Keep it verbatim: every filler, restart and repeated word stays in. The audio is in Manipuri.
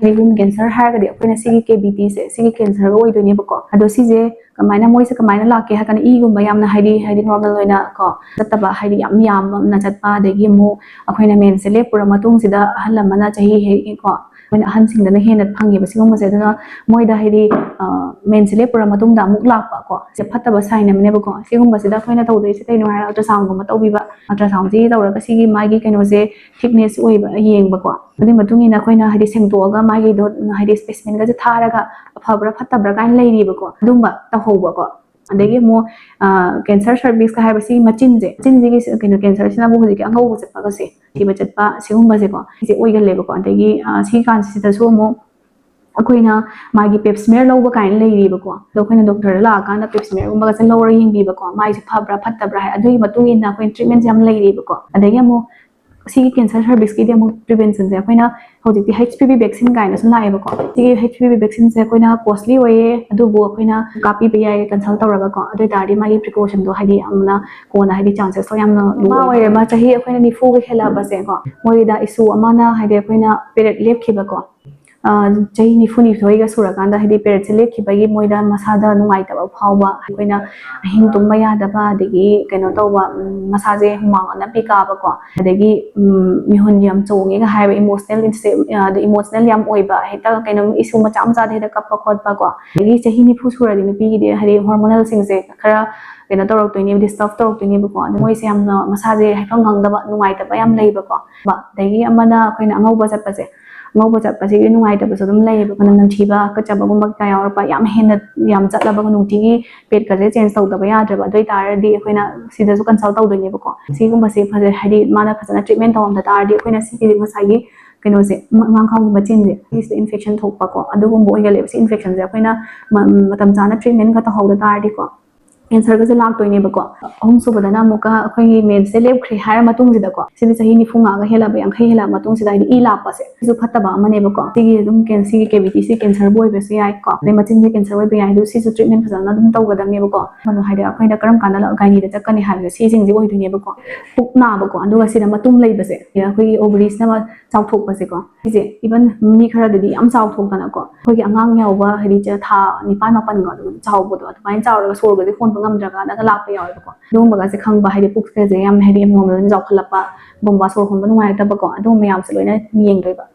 ꯍꯥꯏꯗꯤ ꯋꯨꯝ ꯀꯦꯟꯁꯔ ꯍꯥꯏꯔꯒꯗꯤ ꯑꯩꯈꯣꯏꯅ ꯁꯤꯒꯤ ꯀꯦꯕꯤꯇꯤꯁꯦ, ꯁꯤꯒꯤ ꯀꯦꯟꯁꯔꯒ ꯑꯣꯏꯗꯣꯏꯅꯦꯕꯀꯣ꯫ ꯑꯗꯣ ꯁꯤꯁꯦ ꯀꯃꯥꯏꯅ, ꯃꯣꯏꯁꯦ ꯀꯃꯥꯏꯅ ꯂꯥꯛꯀꯦ ꯍꯥꯏꯔ ꯀꯥꯟꯗ, ꯏꯒꯨꯝꯕ ꯌꯥꯝꯅ ꯍꯥꯏꯗꯤ, ꯍꯥꯏꯗꯤ ꯅꯣꯔꯃꯦꯜ ꯑꯣꯏꯅ ꯀꯣ ꯆꯠꯇꯕ, ꯍꯥꯏꯗꯤ ꯌꯥꯝ ꯌꯥꯝꯅ ꯆꯠꯄ, ꯑꯗꯒꯤ ꯑꯃꯨꯛ ꯑꯩꯈꯣꯏꯅ ꯃꯦꯟꯁꯦ ꯂꯦꯞꯄꯨꯔ ꯃꯇꯨꯡꯁꯤꯗ ꯑꯍꯜ ꯑꯃꯅ ꯆꯍꯤ ꯍꯦꯛ ꯀꯣ, ꯑꯩꯈꯣꯏꯅ ꯑꯍꯟꯁꯤꯡꯗꯅ ꯍꯦꯟꯅ ꯐꯪꯉꯦꯕ ꯁꯤꯒꯨꯝꯕꯁꯦ꯫ ꯑꯗꯨꯅ ꯃꯣꯏꯗ ꯍꯥꯏꯗꯤ, ꯑ, ꯃꯦꯟꯁꯦ ꯂꯦꯞꯄꯨꯔ ꯃꯇꯨꯡꯗ ꯑꯃꯨꯛ ꯂꯥꯛꯄ ꯀꯣ, ꯁꯤ ꯐꯠꯇꯕ ꯁꯥꯏꯟ ꯑꯃꯅꯦꯕꯀꯣ꯫ ꯁꯤꯒꯨꯝꯕꯁꯤꯗ ꯑꯩꯈꯣꯏꯅ ꯇꯧꯗꯣꯏꯁꯦ ꯀꯩꯅꯣ ꯍꯥꯏꯔ, ꯑꯜꯇ꯭ꯔꯥꯁꯥꯎꯟꯒꯨꯝꯕ ꯇꯧꯕꯤꯕ, ꯑꯜꯇ꯭ꯔꯥꯁꯥꯎꯟꯁꯤ ꯇꯧꯔꯒ ꯁꯤꯒꯤ ꯃꯥꯒꯤ ꯀꯩꯅꯣꯁꯦ, ꯊꯤꯛꯅꯦꯁ ꯑꯣꯏꯕ ꯌꯦꯡꯕꯀꯣ꯫ ꯑꯗꯨꯒꯤ ꯃꯇꯨꯡ ꯏꯟꯅ ꯑꯩꯈꯣꯏꯅ ꯍꯥꯏꯗꯤ ꯁꯦꯡꯗꯣꯛꯑꯒ ꯃꯥꯒꯤꯗꯣ ꯍꯥꯏꯗꯤ ꯁ꯭ꯄꯦꯁꯤꯃꯦꯟꯒꯁꯦ ꯊꯥꯔꯒ ꯑꯐꯕ꯭ꯔꯥ ꯐꯠꯇꯕ꯭ꯔꯥ ꯀꯥꯏꯅ ꯂꯩꯔꯤꯕꯀꯣ, ꯑꯗꯨꯝꯕ ꯇꯧꯍꯧꯕꯀꯣ꯫ ꯑꯗꯒꯤ ꯑꯃꯨꯛ, ꯑ, ꯀꯦꯟꯁꯔ ꯁꯔꯚꯤꯛꯁꯀ ꯍꯥꯏꯕ ꯁꯤꯒꯤ ꯃꯆꯤꯟꯁꯦ, ꯃꯆꯤꯟꯁꯤꯒꯤ ꯀꯩꯅꯣ, ꯀꯦꯟꯁꯔꯁꯤꯅꯕꯨ ꯍꯧꯖꯤꯛꯀꯤ ꯑꯉꯧꯕ ꯆꯠꯄꯒꯁꯦ, ꯊꯤꯕ ꯆꯠꯄ ꯁꯤꯒꯨꯝꯕꯁꯦꯀꯣ, ꯁꯤꯁꯦ ꯑꯣꯏꯒꯜꯂꯦꯕꯀꯣ꯫ ꯑꯗꯒꯤ, ꯑ, ꯁꯤ ꯀꯥꯟꯁꯤꯗꯁꯨ ꯑꯃꯨꯛ ꯑꯩꯈꯣꯏꯅ ꯃꯥꯒꯤ ꯄꯦꯞ ꯁ꯭ꯃꯤꯌꯔ ꯂꯧꯕ ꯀꯥꯏꯅ ꯂꯩꯔꯤꯕꯀꯣ꯫ ꯑꯗꯣ ꯑꯩꯈꯣꯏꯅ ꯗꯣꯛꯇꯔꯗ ꯂꯥꯛꯑꯀꯥꯟꯗ ꯄꯦꯞ ꯁ꯭ꯃꯤꯌꯔꯒꯨꯝꯕꯒꯁꯦ ꯂꯧꯔ ꯌꯦꯡꯕꯤꯕꯀꯣ, ꯃꯥꯏꯁꯦ ꯐꯕ꯭ꯔꯥ ꯐꯠꯇꯕ꯭ꯔꯥ ꯍꯥꯏ, ꯑꯗꯨꯒꯤ ꯃꯇꯨꯡ ꯏꯟꯅ ꯑꯩꯈꯣꯏꯅ ꯇ꯭ꯔꯤꯠꯃꯦꯟꯁꯦ ꯌꯥꯝ ꯂꯩꯔꯤꯕꯀꯣ꯫ ꯑꯗꯒꯤ ꯑꯃꯨꯛ ꯁꯤꯒꯤ ꯀꯦꯟꯁꯔ ꯁꯔꯚꯤꯛꯁꯀꯤꯗꯤ ꯑꯃꯨꯛ ꯄ꯭ꯔꯤꯚꯦꯟꯁꯟꯁꯦ ꯑꯩꯈꯣꯏꯅ ꯍꯧꯖꯤꯛꯇꯤ ꯍꯩꯆ ꯄꯤ ꯚꯤ ꯚꯦꯛꯁꯤꯟ ꯀꯥꯏꯅꯁꯨ ꯂꯥꯛꯑꯦꯕꯀꯣ꯫ ꯁꯤꯒꯤ ꯍꯩꯆ ꯄꯤ ꯚꯤ ꯚꯦꯛꯁꯤꯟꯁꯦ ꯑꯩꯈꯣꯏꯅ ꯀꯣꯁꯂꯤ ꯑꯣꯏꯌꯦ, ꯑꯗꯨꯕꯨ ꯑꯩꯈꯣꯏꯅ ꯀꯥꯞꯄꯤꯕ ꯌꯥꯏꯌꯦ ꯀꯟꯁꯜ ꯇꯧꯔꯒꯀꯣ꯫ ꯑꯗꯨ ꯑꯣꯏ ꯇꯥꯔꯗꯤ ꯃꯥꯒꯤ ꯄ꯭ꯔꯤꯀꯣꯁꯟꯗꯣ ꯍꯥꯏꯗꯤ ꯌꯥꯝꯅ ꯀꯣꯟꯅ ꯍꯥꯏꯗꯤ ꯆꯥꯟꯁꯦꯁꯇꯣ ꯌꯥꯝꯅ ꯃꯃꯥ ꯑꯣꯏꯔꯕ ꯆꯍꯤ ꯑꯩꯈꯣꯏꯅ ꯅꯤꯐꯨꯒ ꯍꯦꯜꯂꯛꯑꯕꯁꯦꯀꯣ, ꯃꯣꯏꯒꯤꯗ ꯏꯁꯨ ꯑꯃꯅ ꯍꯥꯏꯗꯤ ꯑꯩꯈꯣꯏꯅ ꯄꯦꯔꯦꯠ ꯂꯦꯞꯈꯤꯕꯀꯣ, ꯑ, ꯆꯍꯤ ꯅꯤꯐꯨꯅꯤꯊꯣꯏꯒ ꯁꯨꯔꯀꯥꯟꯗ ꯍꯥꯏꯗꯤ ꯄꯦꯔꯦꯠꯁꯦ ꯂꯦꯞꯈꯤꯕꯒꯤ ꯃꯣꯏꯗ ꯃꯁꯥꯗ ꯅꯨꯡꯉꯥꯏꯇꯕ ꯐꯥꯎꯕ, ꯑꯩꯈꯣꯏꯅ ꯑꯍꯤꯡ ꯇꯨꯝꯕ ꯌꯥꯗꯕ, ꯑꯗꯒꯤ ꯀꯩꯅꯣ ꯇꯧꯕ, ꯎꯝ, ꯃꯁꯥꯁꯦ ꯍꯨꯃꯥꯡ ꯑꯅꯞꯄꯤ ꯀꯥꯕꯀꯣ, ꯑꯗꯒꯤ, ꯎꯝ, ꯃꯤꯍꯨꯟ ꯌꯥꯝ ꯆꯣꯡꯉꯦꯒ ꯍꯥꯏꯕ, ꯏꯃꯣꯁꯅꯦꯜ, ꯑꯗ ꯏꯃꯣꯁꯅꯦꯜ ꯌꯥꯝ ꯑꯣꯏꯕ, ꯍꯦꯛꯇ ꯀꯩꯅꯣ ꯏꯁꯨ ꯃꯆꯥ ꯃꯆꯥꯗ ꯍꯦꯛꯇ ꯀꯞꯄ ꯈꯣꯠꯄ ꯀꯣ꯫ ꯑꯗꯒꯤ ꯆꯍꯤ ꯅꯤꯐꯨ ꯁꯨꯔꯗꯤ ꯅꯨꯄꯤꯒꯤꯗꯤ ꯍꯥꯏꯗꯤ ꯍꯣꯔꯃꯣꯅꯦꯜꯁꯤꯡꯁꯦ ꯈꯔ ꯀꯩꯅꯣ ꯇꯧꯔꯛꯇꯣꯏꯅꯦꯕ, ꯗꯤꯁꯇꯔꯕ ꯇꯧꯔꯛꯇꯣꯏꯅꯦꯕꯀꯣ꯫ ꯑꯗ ꯃꯣꯏꯁꯦ ꯌꯥꯝꯅ ꯃꯁꯥꯁꯦ ꯍꯥꯏꯐꯝ ꯈꯪꯗꯕ, ꯅꯨꯡꯉꯥꯏꯇꯕ ꯌꯥꯝ ꯂꯩꯕꯀꯣ꯫ ꯑꯗꯒꯤ ꯑꯃꯅ ꯑꯩꯈꯣꯏꯅ ꯑꯉꯧꯕ ꯆꯠꯄꯁꯦ, ꯑꯉꯧꯕ ꯆꯠꯄꯁꯤꯒꯤ ꯅꯨꯡꯉꯥꯏꯇꯕꯁꯨ ꯑꯗꯨꯝ ꯂꯩꯌꯦꯕ꯫ ꯃꯅꯝ ꯅꯝꯊꯤꯕ, ꯍꯥꯀꯠꯆꯕꯒꯨꯝꯕ ꯀꯩꯀꯥ ꯌꯥꯎꯔꯛꯄ, ꯌꯥꯝ ꯍꯦꯟꯅ ꯌꯥꯝ ꯆꯠꯂꯕ, ꯅꯨꯡꯇꯤꯒꯤ ꯄꯦꯠꯀꯁꯦ ꯆꯦꯟꯖ ꯇꯧꯗꯕ ꯌꯥꯗ꯭ꯔꯕ, ꯑꯗꯨ ꯑꯣꯏꯇꯥꯔꯗꯤ ꯑꯩꯈꯣꯏꯅ ꯁꯤꯗꯁꯨ ꯀꯟꯁꯜ ꯇꯧꯗꯣꯏꯅꯦꯕꯀꯣ꯫ ꯁꯤꯒꯨꯝꯕꯁꯦ ꯐꯖ-, ꯍꯥꯏꯗꯤ ꯃꯥꯅ ꯐꯖꯅ ꯇ꯭ꯔꯤꯠꯃꯦꯟ ꯇꯧꯔꯝꯗ ꯇꯥꯔꯗꯤ ꯑꯩꯈꯣꯏꯅ ꯁꯤꯒꯤ ꯉꯁꯥꯏꯒꯤ ꯀꯩꯅꯣꯁꯦ, ꯃ-, ꯑꯉꯥꯡꯈꯥꯎꯒꯤ ꯃꯆꯤꯟꯁꯦ, ꯁꯤꯁꯤꯗ ꯏꯟꯐꯦꯛꯁꯟ ꯊꯣꯛꯄꯀꯣ, ꯑꯗꯨꯒꯨꯝꯕ ꯑꯣꯏꯒꯜꯂꯦꯕ꯫ ꯁꯤ ꯏꯟꯐꯦꯛꯁꯟꯁꯦ ꯑꯩꯈꯣꯏꯅ ꯃ-, ꯃꯇꯝ ꯆꯥꯅ ꯇ꯭ꯔꯤꯠꯃꯦꯟꯒ ꯇꯧꯍꯧꯗ ꯇꯥꯔꯗꯤꯀꯣ, ꯀꯦꯟꯁꯔꯒꯁꯦ ꯂꯥꯛꯇꯣꯏꯅꯦꯕꯀꯣ꯫ ꯑꯍꯨꯝꯁꯨꯕꯗꯅ ꯑꯃꯨꯛꯀ ꯑꯩꯈꯣꯏꯒꯤ ꯃꯦꯟꯁꯦ ꯂꯦꯞꯈ꯭ꯔꯦ ꯍꯥꯏꯔ ꯃꯇꯨꯡꯁꯤꯗꯀꯣ, ꯁꯤꯗꯤ ꯆꯍꯤ ꯅꯤꯐꯨ ꯃꯉꯥꯒ ꯍꯦꯜꯂꯕ, ꯌꯥꯡꯈꯩ ꯍꯦꯜꯂꯛꯑ ꯃꯇꯨꯡꯁꯤꯗ ꯍꯥꯏꯗꯤ ꯏ ꯂꯥꯛꯄꯁꯦ, ꯁꯤꯁꯨ ꯐꯠꯇꯕ ꯑꯃꯅꯦꯕꯀꯣ꯫ ꯁꯤꯒꯤ ꯑꯗꯨꯝ ꯀꯦꯟ-, ꯁꯤꯒꯤ ꯀꯦꯕꯤꯇꯤꯁꯤ ꯀꯦꯟꯁꯔꯕꯨ ꯑꯣꯏꯕꯁꯨ ꯌꯥꯏꯀꯣ, ꯑꯗꯩ ꯃꯆꯤꯟꯁꯦ ꯀꯦꯟꯁꯔ ꯑꯣꯏꯕ ꯌꯥꯏ꯫ ꯑꯗꯨ ꯁꯤꯁꯨ ꯇ꯭ꯔꯤꯠꯃꯦꯟ ꯐꯖꯅ ꯑꯗꯨꯝ ꯇꯧꯒꯗꯕꯅꯦꯕꯀꯣ꯫ ꯀꯩꯅꯣ ꯍꯥꯏꯗꯤ ꯑꯩꯈꯣꯏꯅ ꯀꯔꯝ ꯀꯥꯟꯗ ꯒꯥꯏꯅꯤꯗ ꯆꯠꯀꯅꯤ ꯍꯥꯏꯕꯁꯦ ꯁꯤꯁꯤꯡꯁꯦ ꯑꯣꯏꯗꯣꯏꯅꯦꯕꯀꯣ꯫ ꯄꯨꯛ ꯅꯥꯕꯀꯣ, ꯑꯗꯨꯒ ꯁꯤꯗ ꯃꯇꯨꯝ ꯂꯩꯕꯁꯦ, ꯑꯩꯈꯣꯏꯒꯤ ꯑꯣꯚꯔꯤꯁꯅ ꯆꯥꯎꯊꯣꯛꯄꯁꯦꯀꯣ꯫ ꯁꯤꯁꯦ ꯏꯚꯟ ꯃꯤ ꯈꯔꯗꯗꯤ ꯌꯥꯝ ꯆꯥꯎꯊꯣꯛꯇꯅꯀꯣ, ꯑꯩꯈꯣꯏꯒꯤ ꯑꯉꯥꯡ ꯌꯥꯎꯕ ꯍꯥꯏꯗꯤ ꯆ-, ꯊꯥ ꯅꯤꯄꯥꯟ ꯃꯥꯄꯟꯒ ꯑꯗꯨꯝ ꯆꯥꯎꯕꯗꯣ, ꯑꯗꯨꯃꯥꯏꯅ ꯆꯥꯎꯔꯒ ꯁꯣꯔꯒꯁꯦ ꯍꯣꯟꯕ ꯉꯝꯗ꯭ꯔꯀꯥꯟꯗꯒ ꯂꯥꯛꯄ ꯌꯥꯎꯋꯦꯕꯀꯣ꯫ ꯑꯗꯨꯒꯨꯝꯕꯒꯁꯦ ꯈꯪꯕ, ꯍꯥꯏꯗꯤ ꯄꯨꯛꯀꯁꯦ ꯌꯥꯝ ꯍꯥꯏꯗꯤ ꯑꯦꯕꯅꯣꯔꯃꯦꯜ ꯑꯣꯏꯅ ꯆꯥꯎꯈꯠꯂꯛꯄꯒꯨꯝꯕ, ꯁꯣꯔ ꯍꯣꯟꯕ ꯅꯨꯡꯉꯥꯏꯔꯛꯇꯕꯀꯣ, ꯑꯗꯨꯒꯨꯝꯕ ꯃꯌꯥꯝꯁꯦ ꯂꯣꯏꯅ ꯌꯦꯡꯗꯣꯏꯕ꯫